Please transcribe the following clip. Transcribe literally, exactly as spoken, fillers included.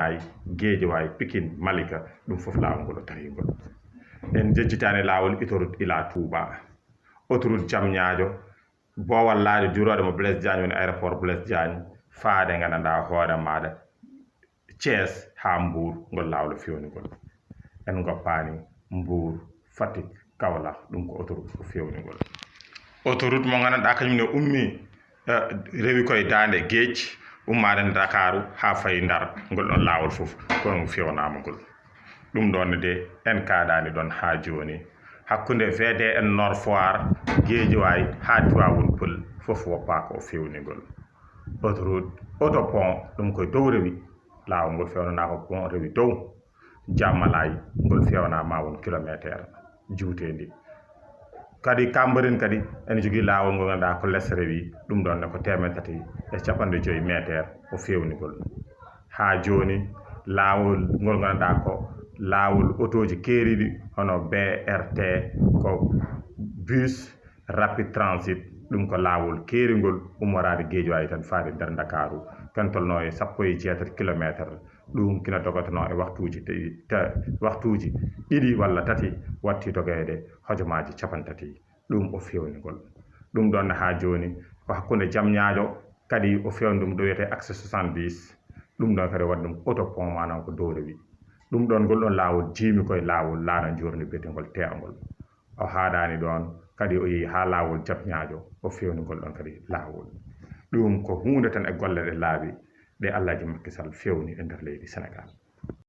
Ay, Guédiawaye, Pikine, Malika, ɗum fof laawol ngol o tarii ngol. En njejjitaani laawol autoroute ila Touba, autoroute Diamniadio, boowal laaɗe juurooɗe mo Blaise Diagne, woni aéroport Blaise Diagne, faade nganndanɗaa hoore maaɗa Thiès haa Mbour, ngol laawol o feewningol. En ngoppaani Mbour, Fatick, Kaolack, ɗum ko autoroute o feewningol. Autoroute mo nganndanɗaa kañum ne ummii, eh, rewi koye daande geej, ummaade Ndakaaru haa fayi Ndar, ngol ɗon laawol fof ko ɗum feewnaama ngol. Ɗum ɗoon ne de, en kaaɗaani ɗoon haa jooni. Hakkunde V D N Nord Foire, Guédiawaye haa Tivaouane Peulh fof woppaaka o feewningol. Autoroute, autopont, ɗum koye dow rewi. Laawol ngol feewnanaa ko pont rewi dow. Jamalaay, ngol feewnaa ma won kilomeeteer juuteendi. Kadi Cambérène kadi ene jogii laawol ngol nganndanɗaa ko les rewi, ɗum ɗoon ne ko teemedde tati e capanɗe joyi meeteer o feewningol. Haa jooni, laawol ngol nganndanɗaa ko laawol otooji keeriiɗi, hono B R T, ko bus rapid transit, ɗum ko laawol keeringol ummoraade Guédiawaye tan faade nder Ndakaaru, kan tolnoo e sappo e jeetati kilomeeter. Ɗum kina dogotonoo e waxtuuji te-, te-, waxtuuji ɗiɗi walla tati watti dogeede hojomaaji capanɗe tati. Ɗum o feewningol. Ɗum ɗoon haa jooni ko hakkunde Diamniadio, kadi o feewni ɗum ɗo wiyetee axe soixante-dix. Ɗum ɗoon kadi waɗi ɗum autopont, maanaam ko dow rewi. Ɗum ɗoon, ngol ɗoon laawol jiimi koye laawol laana njoorndi biyetengol Teerngol. O haaɗaani ɗoon, kadi o yehi haa laawol Diamniadio, o feewni ngol ɗoon kadi laawol. Ɗum ko huunde tan e golle ɗe laaɓi ɗe Alhaji Macky Sall feewni e nder leydi Senegaal.